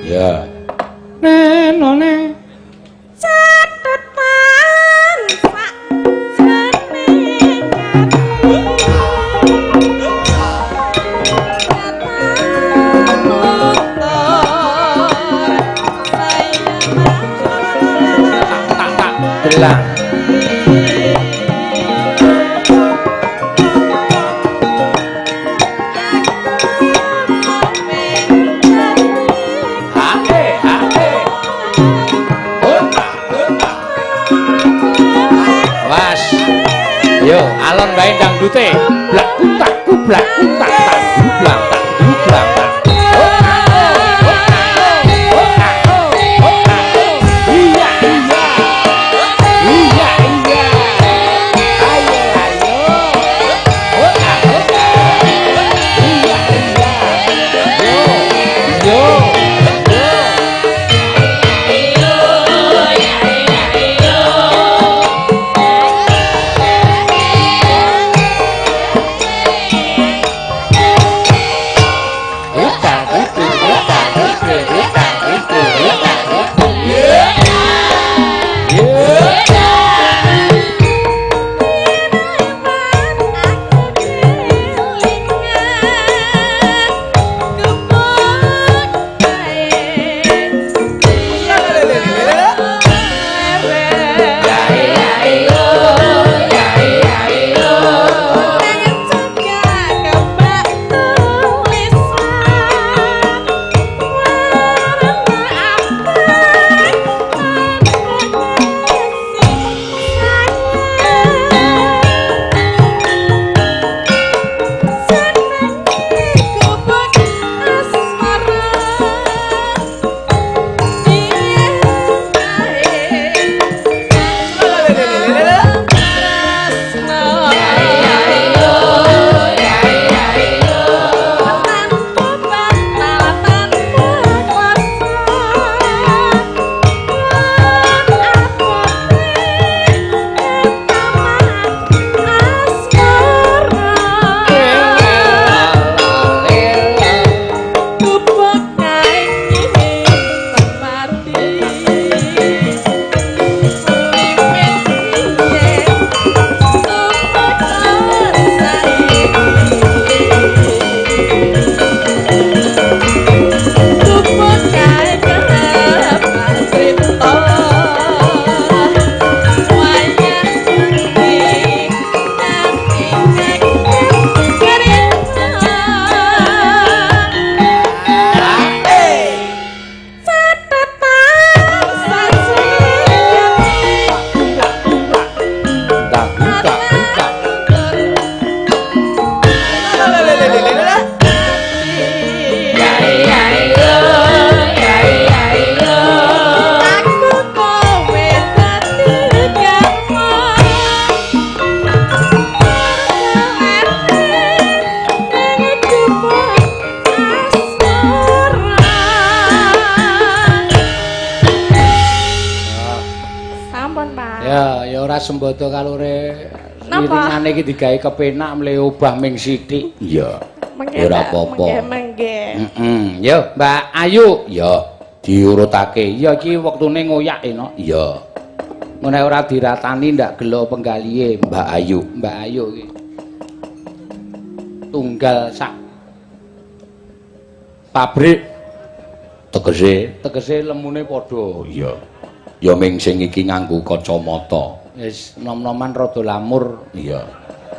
Ya. Nenone catetan sak jeneng tak tak gelang. Yo, alon wae dangdute. Blak kutak kublak kutak tak blak tak blak tak. Iya iya. Iya iya. Ayo ayo. Iya iya. Yo yo. Sembodo kalore iringane iki digawe kepenak mle obah ming sithik. Iya. Ora apa-apa. Mengke. Heeh. Yo, Mbak Ayu. Ya, diurutake. Iya iki wektune ngoyak enak. Iya. Nek ora diratani ndak gelo penggalihe Mbak Ayu. Mbak Ayu iki. Tunggal sak pabrik tegese lemune padha. Iya. Ya ming sing iki nganggo kacamata. Wis nom-noman rada lamur. Iya.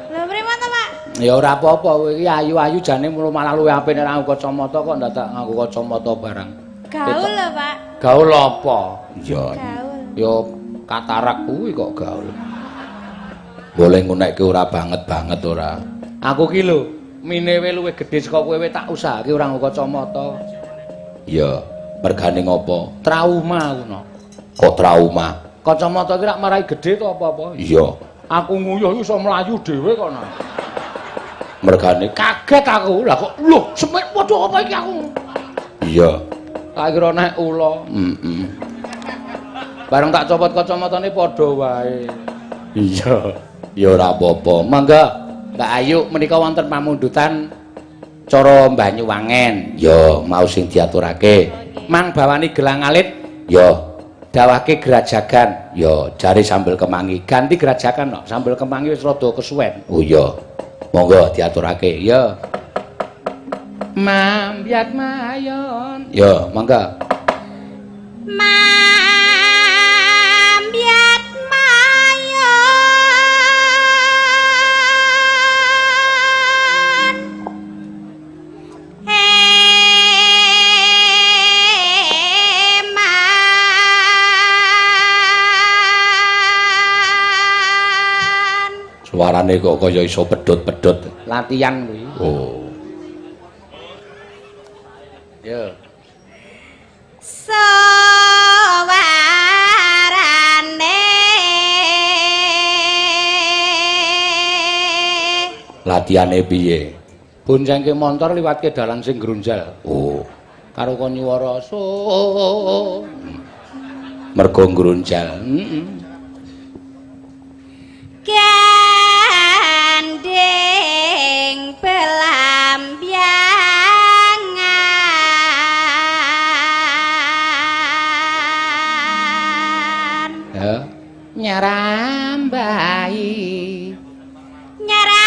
Lha mripat to, Pak? Ya ora apa-apa kowe iki ayu-ayu jane malah luwih apik nek nganggo kacamata kok ndadak nganggo kacamata barang. Gaul lho, Pak. Gaul apa? Iya. Gaul. Ya katarak kuwi kok gaul. Boleh ngunekke ora banget-banget ora. Aku ki lho, mine we luwih gedhe saka kowe tak usahake ora nganggo kacamata. Iya, mergane ngopo? Trauma aku no. Kok trauma? Kacamata iki rak marai gedhe to apa-apa? Iya. Aku nguyuh iso mlayu dhewe kok no. Mergane kaget aku. Lah kok lho, semit padha apa iki aku? Iya. Tak kira nek ula. Heeh. Bareng tak copot kacamatane padha wae. Iya. Ya ora apa-apa. Mangga Mbak Ayu menika wonten pamundutan cara Banyuwangen. Ya, mau sing diaturake. Mang bawani gelang alit. Ya. Dawahke grajagan. Ya, jare sambel kemangi. Ganti grajagan no. Sambel kemangi wis rada kesuwen. Oh iya. Monggo diaturake. Ya. Mambyat mayon. Ya, monggo. Mambyat mayon. Suarane kok kaya iso pedhot-pedhot. Latihan kuwi. Oh. Ya. Suwarane latihane piye? Boncengke montor liwatke dalan sing grunjal. Oh. Karo kon nyuwara so. Mergo grunjal. Heeh. Gandeng belambiangan. Nyarambai. Nyarambai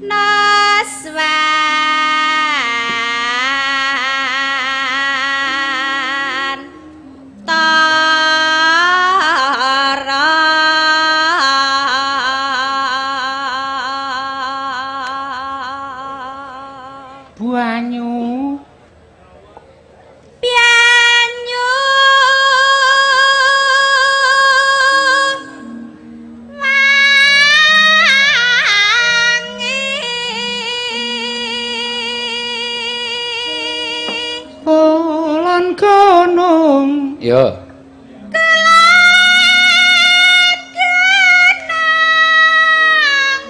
Noswan Tara. Banyu Banyu wangi Kulon gunung. Ya. Kulon gunung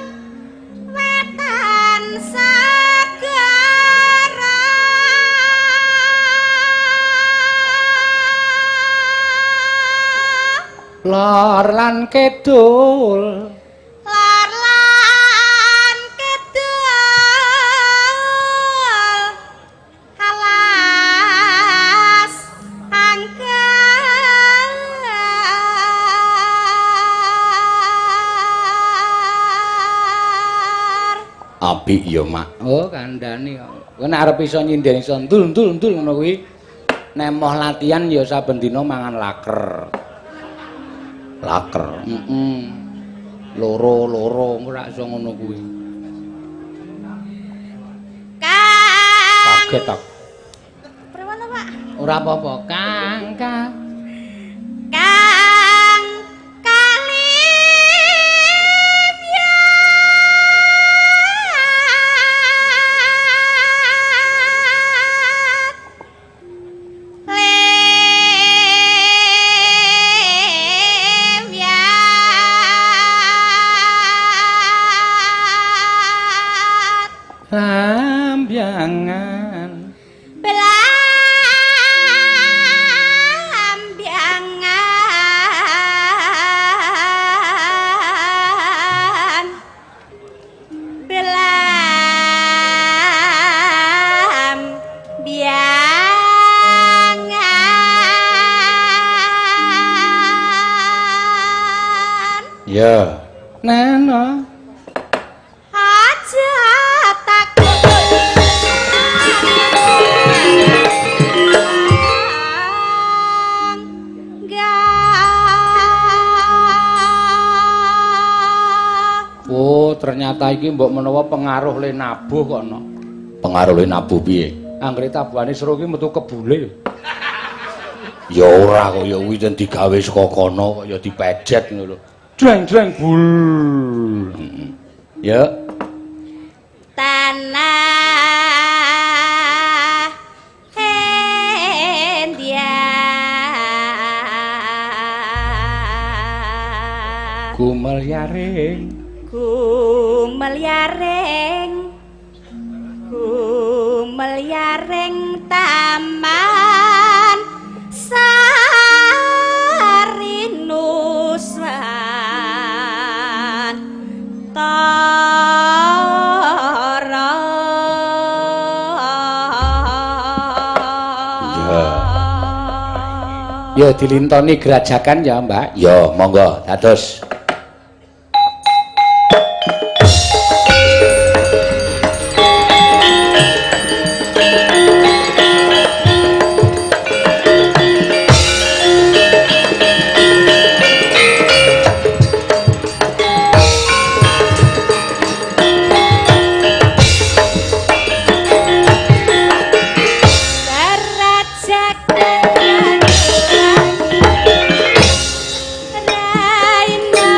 wetan segara. Lor lan kidul. Lor lan kidul alas angker. Apik ya, Mak. Oh, kandhane kok. Kowe nek arep iso nyinden iso ndul-ndul-ndul ngono kuwi. Nek moh latihan ya saben dina mangan laker. Laker. Heeh. Loro-loro engko ora iso ngono kuwi. Kang Kaget aku. Pripun to, Pak? Ora apa-apa, Kang, Kang. Kang Kalim ya Lim ya Lambiangan. Belambiangan Belambiangan Ya. Nana. Aja takut. Oh, ternyata iki mbok menawa pengaruh le nabuh kok ana. Pengaruh le nabuh piye? Anggere tabuhane seru iki metu kebule. Ya ora kok ya kuwi ten digawe saka kono kok ya dipejet ngono lho. Jreng-jreng bul. Ya. Tanah India Gumelyaring. Gumelyaring Gumelyaring taman sari nuswantara. Ya. Ya dilintoni gerajakan ya, Mbak. Ya, monggo dados. Raina.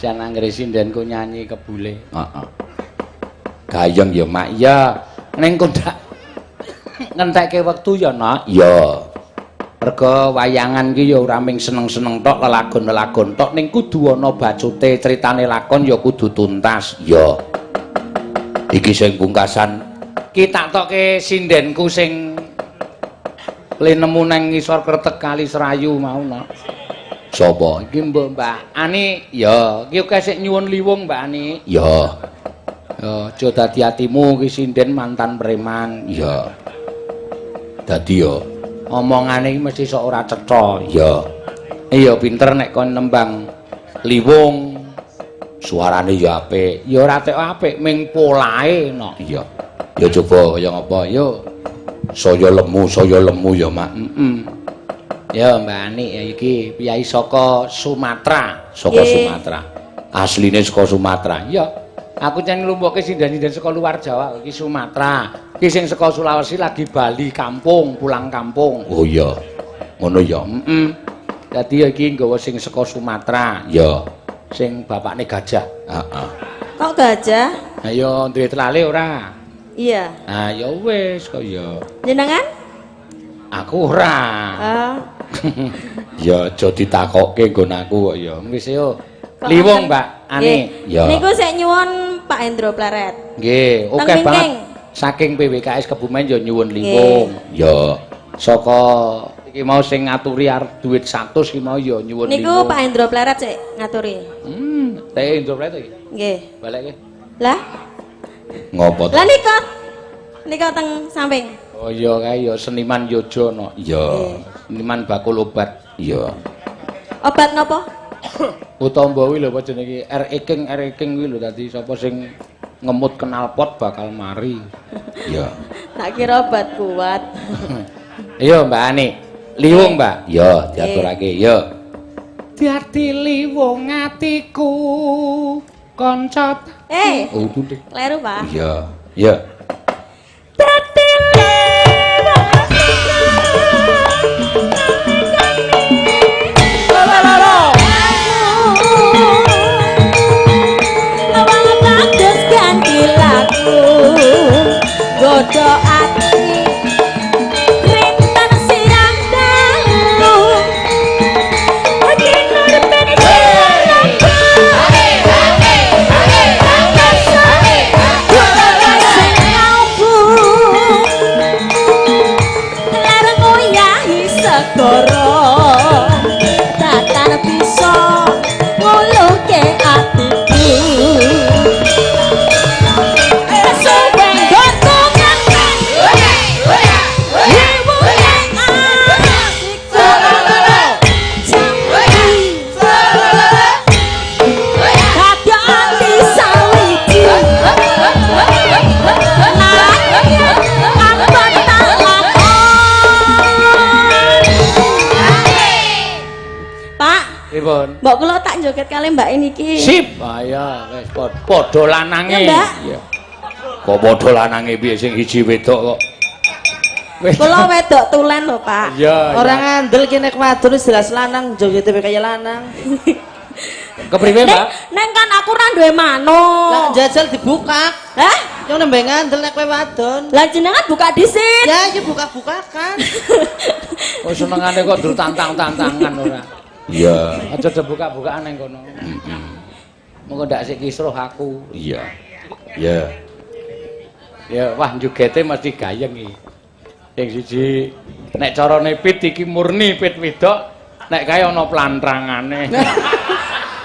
Jan anggere sindenku nyanyi kebule. Heeh. Gayeng ya, Mak. Ya, ning kondak ngentekke wektu ya, Nak. Ya. Merga wayangan ki ya ora mung seneng-seneng tok, lelagon-lelagon tok, ning kudu ana bacute, critane lakon ya kudu tuntas. Ya. Iki sing pungkasan ki tak tokke sindenku sing le nemu nang ngisor kretek kali Serayu mau, Nak. Sapa? Iki mbok Mbak Ani. Ya, iki akeh sik nyuwun liwung Mbak Ani. Ya. Ya, aja dadi atimu iki sinden mantan preman. Ya. Dadi ya omongane iki mesti sok ora cetha. Ya. Iya pinter nek kon nembang liwung. Suarane ya apik. Ya ora tek apik ming polahe, Nok. Iya. Ya coba kaya ngapa? Yo. Saya lemu ya, Mak. Heeh. Ya Mbak Ani ya iki piyai saka Sumatera, saka Sumatera. Asline saka Sumatera. Ya. Aku jan nglumpukke sinden-sinden saka luar Jawa iki Sumatera. Iki sing saka Sulawesi lagi bali kampung, pulang kampung. Oh iya. Ngono ya. Heeh. Dadi ya iki nggawa sing saka Sumatera. Ya. Sing bapakne gajah. Heeh. Kok gajah? Ha ya duwe telale ora? Iya. Ah ya wis kok ya. Jenengan? Aku ora. Ah. Ya aja ditakokke nggon aku kok ya. Wis yo. Liwung Mbak Ani. Ya. Niku sik nyuwun Pak Hendro Pleret. Nggih, oke banget. Saking PWKS Kebumen ya nyuwun liwung. Ya. Saka iki mau sing ngaturi arep duit 100 iki mau ya nyuwun liwung. Niku Pak Hendro Pleret sik ngaturi. Teh Hendro Pleret iki. Nggih. Balekke. Lah. Ngopo to? Lah nika. Nika teng samping. Oh iya kae ya seniman Yojo no. Iya. Seniman bakul obat. Iya. Obat napa? Utombo kuwi lho apa jenenge RE King RE King kuwi lho dadi sapa sing ngemut knalpot bakal mari. Iya. Tak kira obat kuat. Iya Mbak Ani. Liwung Mbak. Iya, diaturake. Iya. Dadi liwung atiku kanca. Oh, kleru, Pak. Iya. Iya. Dadi liwung atiku. Awang bagus ganti laku. Godho ati rintan siang dalu. Kinur ben segara tatan bisa nguluke atiku. Mbok kula tak joget kali mbak niki. Sip. Ah ya wis padha lanange. Iya. Kok padha lanange piye sing hiji wedok kok. Kula wedok tulen lho, Pak. Iya. Ora ngandel ki nek wadon wis jelas lanang jogete kaya lanang. Kepriwe, Mbak? Neng kan aku ora duwe manuk. Lah jajal dibuka. Hah? Yang nembe ngandel nek kowe wadon. Lah jenengan buka dhisit. Ya iki buka-bukakan. Kok senengane kok dur tantang-tantangan ora. Iya, aja dibuka-bukaan nang kono. Heeh. Mengko ndak sik kisruh aku. Iya. Iya. Ya, wah jogete mesti gayeng iki. Sing siji nek carane pit iki murni pit wedok, nek kae ana plantrangane.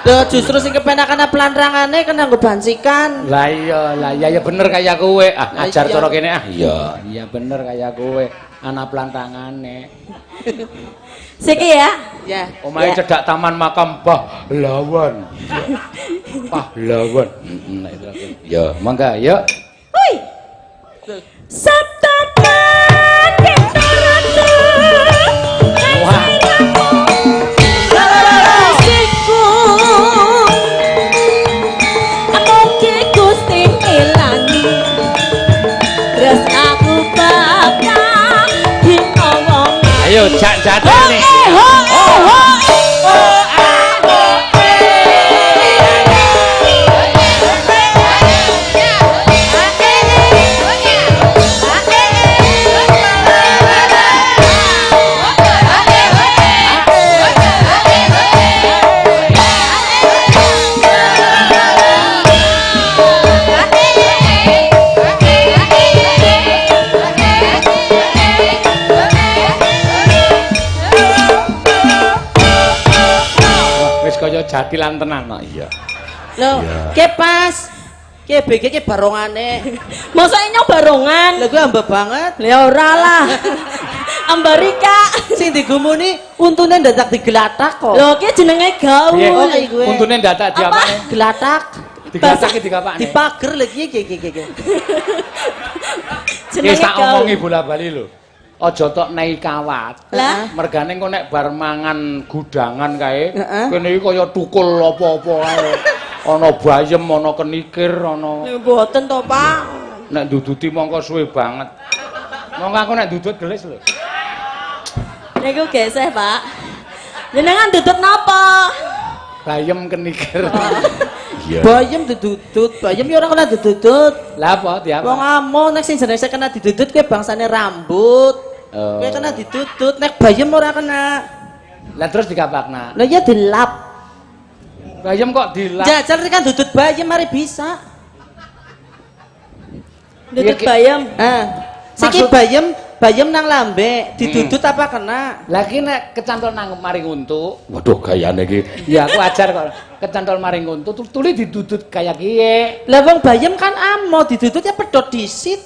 Lho justru sing kepenakan plantrangane kena nggo bansikan. Lah iya, lah iya ya bener kaya kowe. Ah ajar cara kene ah. Iya, iya bener kaya kowe. Ana plantangane. Siki ya. Ya. Omahe cedhak Taman Makam Pahlawan. Pahlawan. Heeh, nek itu. Ya, mangga yuk. Hui. Sabta Wah. Ayo jak-jake nih. Ho ho ho. jatilan tenan kok. Iya. Lho, ke pas. Ke BG ke barongane. Mosok nyong barongan? Lha kuwi amba banget. Ya ora lah. Amba Rika. Sing digumuni untune ndadak digelatak kok. Lho ki jenenge gaul. Oh, kuwe. Untune ndadak diapane? Gelatak. Digelataki dikapakne? Dipager lho iki iki iki iki. Jenenge tak gaul. omongi bola-bali lho. Aja tok nei kawat. Lah, mergane engko nek bar mangan gudangan kae, kene iki kaya tukul apa-apa kae. Ana bayem, ana kenikir, ana. Lha mboten to, Pak. Nek duduti mongko suwe banget. Mongko aku nek dudut gelis lho. Niku geseh, Pak. Jenengan dudut napa? Bayem kenikir. Iya. Bayem didudut, bayem ya ora kena didudut. Lah apa diapa? Wong amo nek sing jenenge kena didudut kuwi bangsane rambut. Oh. Kuwi kena didudut, nek bayem ora kena. Lah terus dikapakna? Lah ya dilap. Bayem kok dilap? Jajal kan dudut bayem mari bisa. Dudut bayem. Heeh. Siki bayem, bayem nang lambe, didudut apa kena? Lah ki nek kecantol nang maring untu. Waduh gayane iki. Ya aku ajar kok. Kecantol maring untu tuli didudut kaya kiye. Lah wong bayem kan amo didudut ya pedhot disit.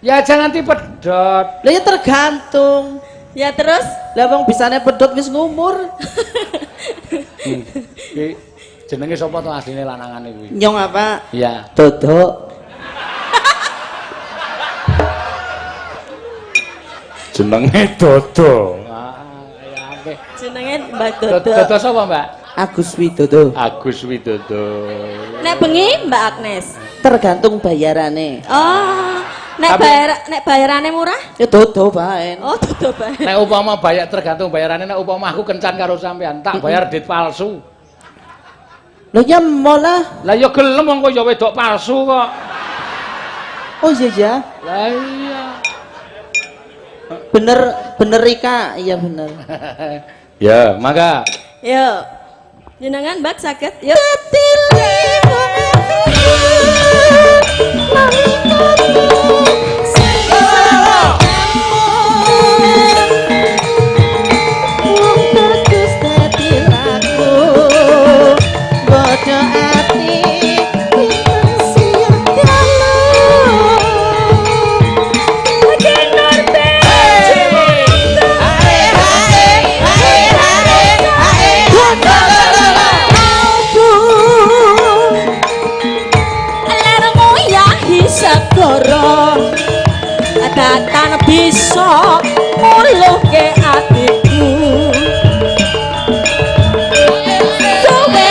Ya aja nganti pedhot. Lah ya tergantung. Ya terus? Lah wong bisane pedhot wis ngumur. Ki jenenge sapa to asline lanangane kuwi? Nyong apa? Iya. Dodok. Jenenge Dodo. Ah, ya apik. Jenenge Mbak Dodo. Dodo sapa, Mbak? Agus Widodo. Agus Widodo. Nek bengi Mbak Agnes. Tergantung bayarane. Oh, nek bayar nek bayarane murah? Ya Dodo bae. Oh, Dodo bae. Nek upama bayar tergantung bayarane, nek upama aku kencan karo sampean, tak bayar duit palsu. Lho ya molah. Lah ya gelem wong kok ya wedok palsu kok. Oh iya ya. Lah iya. Bener bener Rika, iya bener. Ya, mangga. Yo. Jenengan Mbak saged. Yo. Datan bisa muluhke atiku. Kowe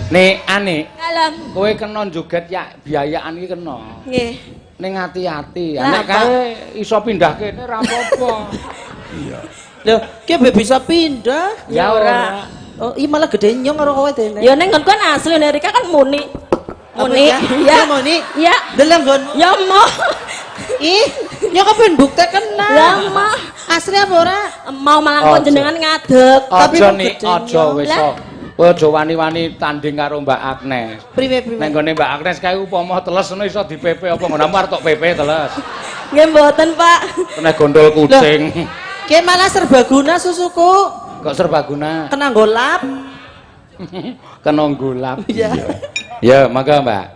Nek Anik, Dalem. Kowe kena joget ya biayaan iki kena. Nggih. Ning ati-ati. Nek kae iso pindah kene ora apa-apa. Iya. Lho, ki bisa pindah? Ya ora. Oh, iya malah gede nyong karo kowe dene. Ya ning nggonku kan asli nek Rika kan muni. Muni. Ya muni. Ya. Deleng nggonmu. Ya moh. Ih, nyok kepen buktekena. Lah moh. Asli apa ora? Mau malah jenengan ngadeg. Tapi nek aja wis. Kowe aja wani-wani tanding karo Mbak Agnes. Priwe priwe. Nek nggone Mbak Agnes kae upama teles ngono iso di-PP apa ngono arep tok PP teles. Nggih mboten, Pak. Kena gondol kucing. Ki malah serbaguna susuku. Kok serbaguna? Kena golap. Kena golap. Iya. Ya, mangga Mbak.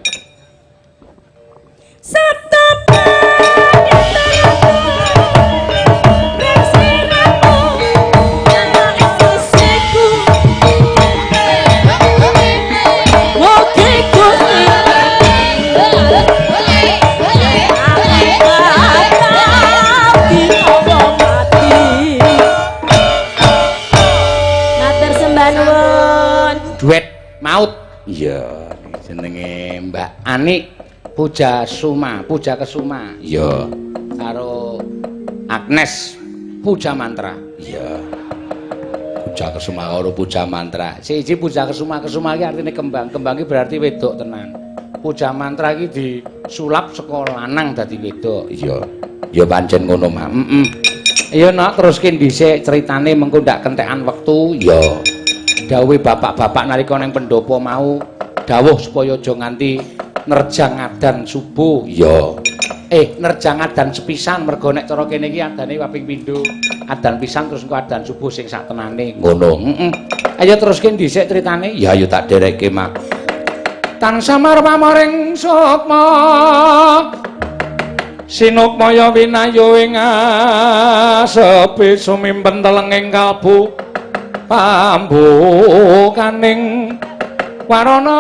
Duet maut. Iya, jenenge Mbak Anik Puja Suma, Puja Kesuma. Iya. Karo Agnes Puja Mantra. Iya. Puja Kesuma karo Puja Mantra. Siji Puja Kesuma, Kesuma iki artine kembang, kembang iki berarti wedok tenan. Puja mantra iki disulap saka lanang dadi wedok. Iya. Ya pancen ngono, Mak. Heeh. Iya, Nak, teruske dhisik critane mengko ndak kentekan wektu. Iya. Dawuhe bapak-bapak nalika nang pendopo mau dawuh supaya aja nganti nerjang adan subuh. Iya. Nerjang adan sepisan mergo nek cara kene iki adane kaping pindho. Adan pisan terus engko adan subuh sing sak tenane. Ngono. Heeh. Ayo teruske dhisik critane. Ya ayo tak derekke, Mak. Tansah marpamoring sukma. Sinukmaya winayu ing asepi sumimpen telenging kalbu pambukaning warana.